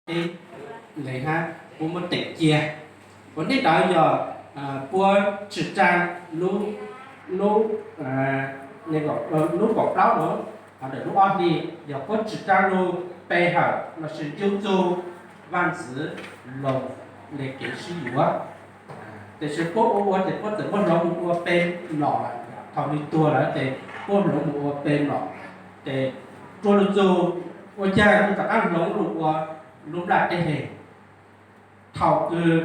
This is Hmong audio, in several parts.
Ib leeg hab puab muab teem cia. Ua ntej ntawd yog puab tsim tsaa lub, lub, lub kaum plaub nuav, ntawm lub ob hli, yog puab tsim tsaa lug pe hawm lossis ncu txug vaaj ntxwv Loos le kev sib yuav. Tab sis puab ua ua ces puab txawm muab hloov mus ua pe lom lawm, thaum nwg tuag lawm ces puab hloov mus ua pe lom. Ces rua lug txug ua caag puab rov qaab hloov lug ua lub nplaj teb le. Thaum kws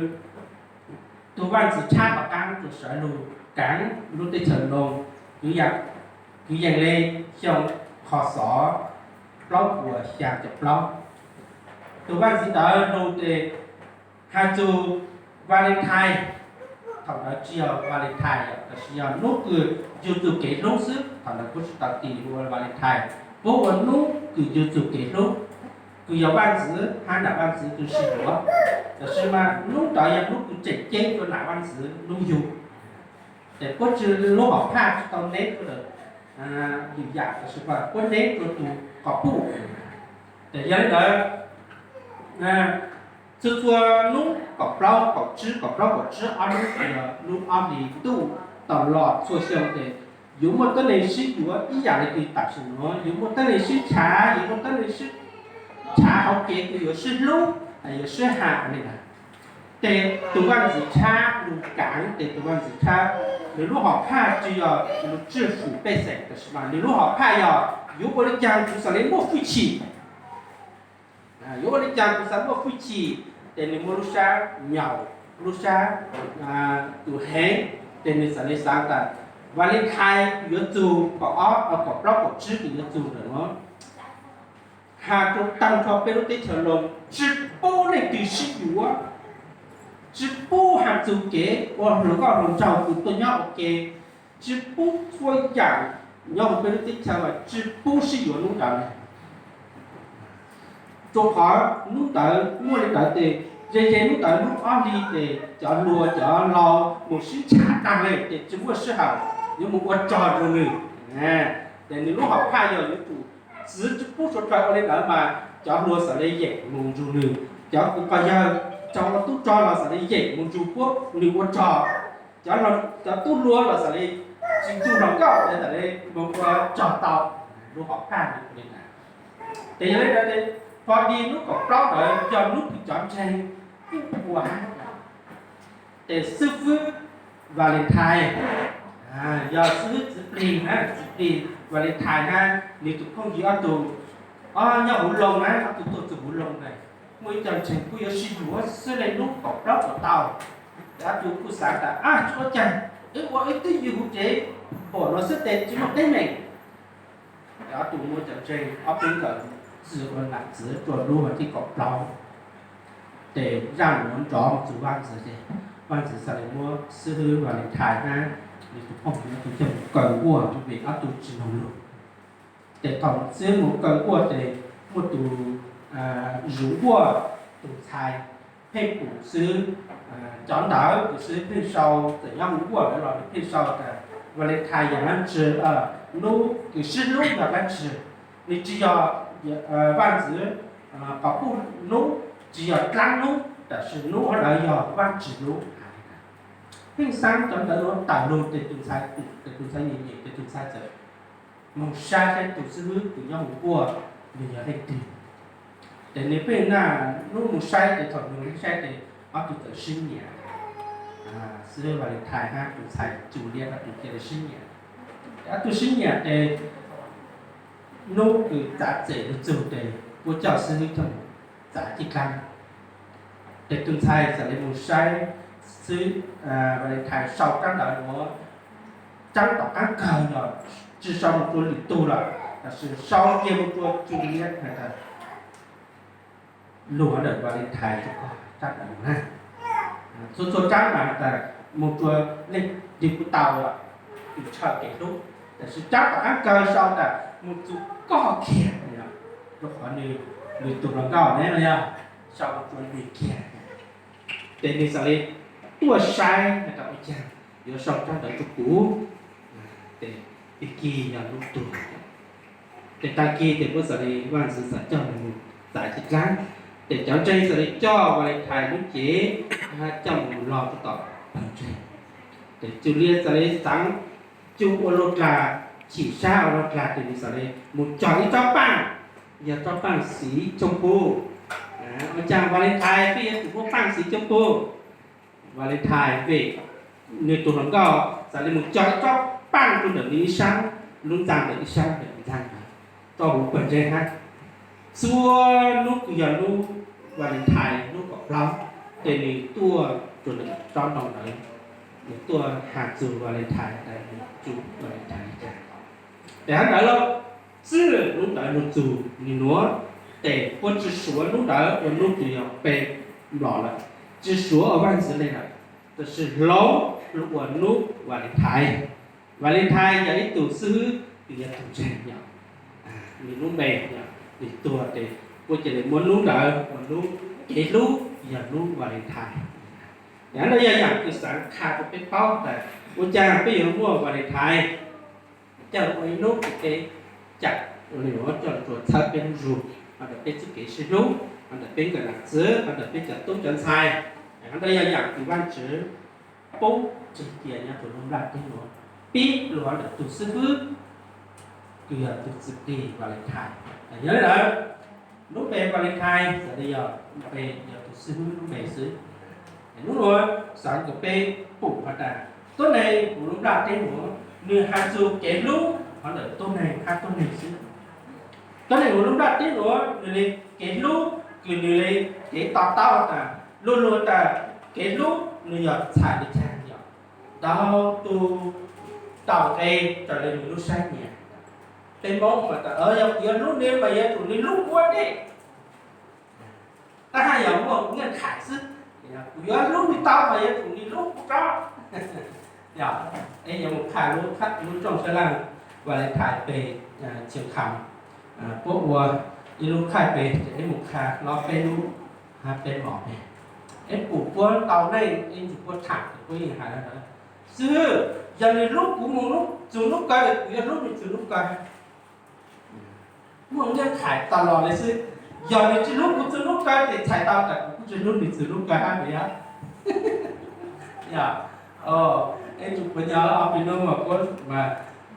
tug vaaj ntxwv tshab tom qaab tug sawv lug kaav lub teb chaws Loos, kwv yees le xyoo Kho Xov plaub puas xyaa caum plaub, tug vaaj ntxwv ntawd lug ces has txug Valentine. Thaum ntawd tsi yog Valentine, tab sis yog nub kws ncu txug kev hlub xwb. Thaum ntawd puab tsi tau tis ua Valentine, puab ua nub kws ncu txug kev hlub, kws yog vaaj ntxwv hab nam vaaj ntxwv tug sib yuav. Tab sis mas nub ntawd yog nub kws tseem ceeb rua nam vaaj ntxwv nub yug. Ces puab tsi, lub hom phaj tsi tau neb rua yim yam, tab sis puab neb rua tug quas puj. Ces yog le ntawd, txhua txhua nub kaum plaub kaum tsib, kaum plaub kaum tsib, ob nub yog lub ob hlis ntuj tau los txhua xyoo ces yuav muaj tuab neeg sib yuav ib yam le kws tam sim nuav, yuav muaj tuab neeg sib chav, yuav muaj tuab neeg sib chav hauv kev kws yuav sib hlub, yuav sib ham le ntawd. Ces tug vaaj ntxwv tshab lug kaav, ces tug vaaj ntxwv tshab, nwg lub hom phaj tsi yog lug tswj fwm pej xeem, tab sis mas nwg lub hom phaj yog yuav ua le caag kuv xaav le muaj fwj chim. Yuav ua le caag kuv xaav muaj fwj chim, ces nwg muaj lub sab nyaum, lub sab tug heev, ces nwg xaav le xaav tas Valentine yuav txug kaum ob, kaum plaub kaum tsib kws yuav txug ntawm nuav. Has rua taag nrho peb lub teb chaws Loos tsi pub leej twg sib yuav, tsi pub has txug kev ua hluas nkauj hluas nraug kws tuaj nyob ua ke, tsi pub txhua yam nyob huv peb lub teb chaws mas tsi pub sib yuav nub ntawd. Rua qhov nub ntawd muaj le ntawd ces ze ze nub ntawd lub ob hli ces cov hluas cov laug mus sib ntsib taag le ces tsi muaj sij hawm yuav mus ua rog rua nwg. Ces nwg lub hom phaj yog yuav tsum txwv tsi pub suav dlawg ua le ntawd mas cov hluas xaav le yeem mus nrug nwg, cov kws quas yawg tsaug ua tub rog los xaav le yeem mus nrug puab nwg ua rog, cov tub hluas los xaav le tsi nrug hluas nkauj, xaav le mus ua rog tau. Lub hom phaj le ntawd. Ces yog le ntawd, pog di nub kaum plaub ntawd yog nub kws cov ntseeg kuj ua hab. Ces xib fwb Valentine, yog xib fwb txiv plig hab, txiv plig Valentine hab nwg tus phooj ywg ob tug, ob nyob huv Loos na, ob tug tuaj txug huv Loos na, muaj ib co ntseeg kuj yuav sib yuav xwb le nub kaum plaub kaum tau. Ces ob tug kuj xaav tas, ab, tsi ua caag, wb ua wb twb ywg huv tsev npaum nuav xwb tes tsi muaj teeb meem. Ces ob tug muab cov ntseeg ob peb nkawm txwv ua nam txwv rua lub vas thib kaum plaub. Ces zaaj nuav nrov mus txug vaaj ntxwv ces vaaj ntxwv xaav le muab xib fwb Valentine hab nwg tus phooj ywg ob tug coj mus kaw nkuaj vim ob tug tsi mloog lug. Ces thaum xib fwb mus kaw nkuaj ces muaj tus zuv nkuaj, tus ntxhais pheej pum xwb, cov ntawv kws xib fwb pheej sau, txawm nyob huv nkuaj ntawd los nws pheej sau tas Valentine yog dlaab tsi, nub kws sib hlub yog dlaab tsi. Nws tsi yog vaaj ntxwv qhov puj nub, tsi yog dlaab nub, tab sis nub hov ntawd yog Vaajtswv nub. Pheej xaav cov ntawv nuav tawm lug ces tus ntxhais, ces tus ntxhais nyeem nyeem ces tus ntxhais txawm moog saib saib tus xib fwb kws nyob huv nkuaj nws yog leej twg. Ces nws pheej naj nub moog saib ces thaum nws saib ces ob tug txawm sib nyiam. Xib fwb Valentine hab tus ntxhais Juliet ob tug cia li sib nyiam. Ob tug sib nyiam ces nub kws txav txem lug txug ces puab coj xib fwb coj txav cig dlaab. Ces tus ntxhais txawm le moog saib xib fwb Valentine sau tsab ntawv nuav, tsab tom qaab kawg yog tsi sau moog rua lwm tug lawm, tab sis sau kiag moog rua Juliet has tas, lug hov ntawm Valentine rua koj tsab ntawv nuav na. Txhua txhua tsab mas has tas moog rua leej twg kuj tau lawm, kws ntshaw kev hlub, tab sis tsab tom qaab kawg sau tas moog rua koj kiag, rua qhov nwg, nwg tus hluas nkauj ne yog sau moog rua nwg kiag. Ces nwg xaav le tuaj saib has tas ua caag yuav sau tsab ntawv rua kuv. Ces tag kis yog nub tuag. Ces tag kis ces puab xaav le, vaaj ntxwv xaav coj nwg txav cig dlaab. Ces cov ntseeg txawm li coj Valentine lub cev coj mus log rau tom pawg ntseeg. Ces Cuj Liab txawm li xaav cug ua luag dlag, chim sab ua luag dlag ces nws txawm li mus cog ib tsob paaj, yog tsob paaj xiv cooj pug. Ua caag Valentine peb yuav tsum muaj paaj xiv cooj pug? Valentine vim nws tus hluas nkauj txawm li mus cog ib tsob paaj rau ntawm nws ib sab lub ntxaa ntawm ib sab ntawm ntxaa ntawd rau huv pawg ntseeg hab. Txhua hnub kws yog hnub Valentine hnub kaum plaub, ces nws tuaj rua ntawm tsob ntoo ntawd, nws tuaj has txug Valentine tas nws tsu Valentine li cas. Ces hab ntawd lawm, txij hnub ntawd lug txug nwg nuav, ces puab tsi suav hnub ntawd ua hnub kws yog pe nplom lawm, tsi suav ua Vaajntxwv le lawm, tab sis hloov lug ua hnub Valentine. Valentine yog ib tug xib hwb kws yog tug ntseeg yog, nws lub npe yog, nws tuag ces puab ca le muab hnub ntawd ua hnub kev hlub, yog hnub Valentine. Yog ntawd yog yaam kws xaav qha rua peb paub tas ua caag peb yuav muaj Valentine, coj lug ua ib hnub kws peb caam, coj lug txhawb peb lub zug, ho ntawm peb txuj kev sib hlub, ho ntawm peb nkawm nam txiv, ho ntawm peb cov tub cov ntxhais. Ntawd yog yaam kws Vaajtswv pub tseg kiag nyob rua lub nplaj teb nuav, pib lug ntawm tug xib hwb kws yog tug txwv tig Valentine. Yog le ntawd, lub npe Valentine txawm li yog npe, yog tug xib hwb lub npe xwb. Hnub nuav xaav kom peb pum has tas tuab neeg huv lub nplaj teb nuav, nwg has txug kev hlub, ho ntawm tuab neeg hab tuab neeg xwb. Tuab neeg huv lub nplaj teb nuav nwg le kev hlub kws nwg le kev to taub tas, luag lug tas kev hlub nwg yog txhais le caag yog, tau tug tau nqe raws le nwg lub sab nyiam. Peb Moob mas tas, yog kuv yuav hlub nwg mas yuav tsum nwg hlub kuv dlej. Tab hab yog muaj nyiaj khais xwb, kuv yuav hlub nwg tau mas yuav tsum nwg hlub kuv tso. Yog, eb yuav mus qha lub, lub rooj sab laj Valentine peg Chiang Kham, puab ua ib lub khaij peg, ces eb mus qha hlob peb lub hab peb mos peg. Eb pum puab tau neej eb ntsug puab tham ces puab yeej has le ntawd, xib hwb, yog nwg hlub kuv mus txug nub kawg kuv yuav hlub nwg txug nub kawg. Muaj nyiaj khais tas los le xwb. Yog nwg tsi hlub kuv txug nub kawg ces txhais tau tas kuv kuj tsi hlub nwg txug nub kawg hab yog. Yog, eb ntsug puab nyob ob peb nub mas puab mas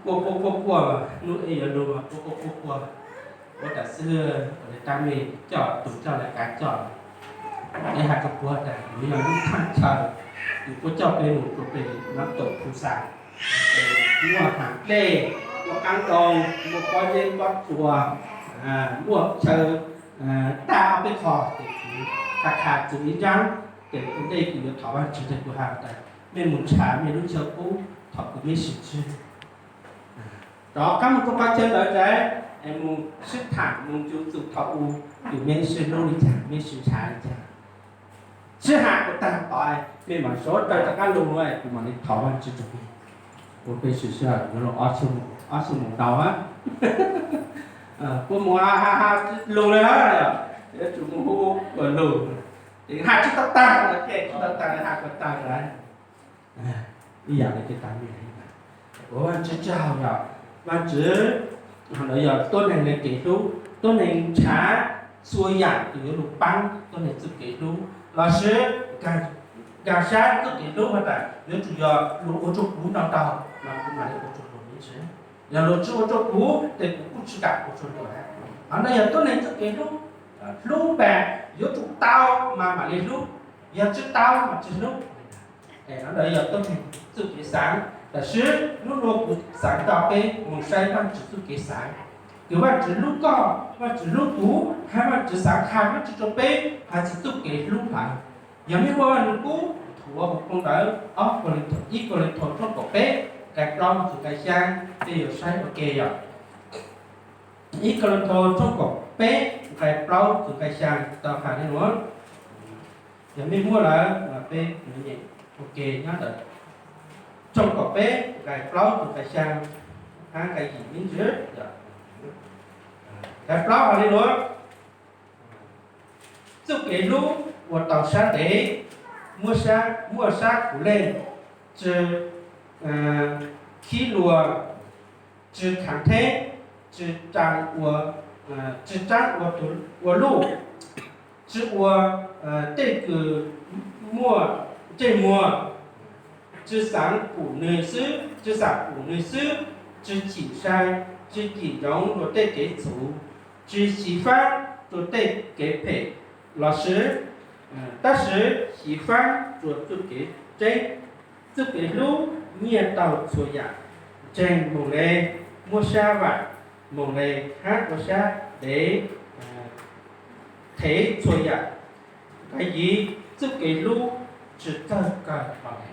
quaj quaj quaj quaj, nub eb yuav lug mas quaj quaj quaj quaj. Puab tas xib hwb, ua le tab mej coj tug coj le kav coj, eb has rua puab tas nuav yog lub thaaj chaw kws puab coj peb mus rua peg nab tau phu xaa, muaj haav dlej, muaj qaab ntoos, muaj pob zeb pob tsuas, muaj chaw tag ob peb qho, ces kuv has has txug ib nraab, ces ua ntej kuv yuav thov Vaajtswv ces kuv has tas mej mus nrhav mej lub chaw qub thaum kuv mej sib ntsib. Rov qaab mus rua qhov chaw ntawd ntag, es mus sib tham mus ncu txug thaum u, kws mej sib hlub le caag, mej sib nrhav le caag. Sib has kuas taag tod, mej mam sawv raws rov qaab lug, kuv mam le thov Vaajtswv rua mej. Ua peb sib sib yuav lug ob xuab moos ntau, puab mus has has lug le hab, yuav tsum mus hu ua lug, ces has tsi tau taag, ces tsi tau taag has kuas taag lawm. Ib yaam le ces tas mej, ua Vaajtswv tsaug yog Vaajtswv ntawd yog tuab neeg le kev hlub, tuab neeg nrhav txhua yaam kws yuav lug paab tuab neeg txuj kev hlub lossis nkaag sab txuj kev hlub has tas yuav tsum yog luag ua rua kuv nrau tau mas kuv mam le ua rua luag me ntsis. Yog luag tsi ua rua kuv ces kuv kuj tsi kam ua rua luag hab. Hov ntawd yog tuab neeg txuj kev hlub, hlub npaag yuav tsum tau mas mam le hlub, yog tsi tau mas tsi hlub. Es hov ntawd yog tuab neeg txuj kev xaav, tab sis nub nuav kuv xaav coj peb mus saib Vaajtswv txuj kev xaav, kws Vaajtswv hlub koj, Vaajtswv hlub kuv, hab Vaajtswv xaav qha Vaajtswv rua peb has txug txuj kev hlub lawm. Yog mej muaj Vaaj Lug Kub thuav huv poo ntawv ob Kos Leej Thaus, ib Kos Leej Thaus tshooj kaum peb nqai plaub txug nqai xyaa, peb yuav saib ua ke yog ib Kos Leej Thaus tshooj kaum peb nqai plaub txug nqai xyaa tau has le nuav. Yog mej muaj lawm mas peb yuav nyeem ua ke nyob ntawm tshooj kaum peb nqai plaub txug nqai xyaa, hab nqai yim me ntsis. Nqai plaub has le nuav: Txuj kev hlub ua tau sab ntev, muaj sab puv leej, tsi khib luas, tsi khaav theeb, tsi tsaab ua, tsi tsaab ua luj, tsi ua tej kws muaj ntsej muag, tsi xaav pum nwg xwb, tsi xaav pum nwg xwb, tsi chim sai, tsi cim ntsoov rua tej kev txhum, tsi xyiv faab rua tej kev phem los sis, tab sis xyiv faab rua txuj kev tseeb, txuj kev hlub, nyiaj taug txhua yaam, ntseeg moog le, muaj sab vaam moog le, hab ua sab dev, thev txhua yaam, nqai yiv txuj kev hlub tsi txawj kawg los le.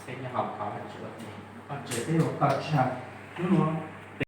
Peb nyob hauv qhov Vajtswv ua teb, Vajtswv peb ua koj tsaug. Nub nua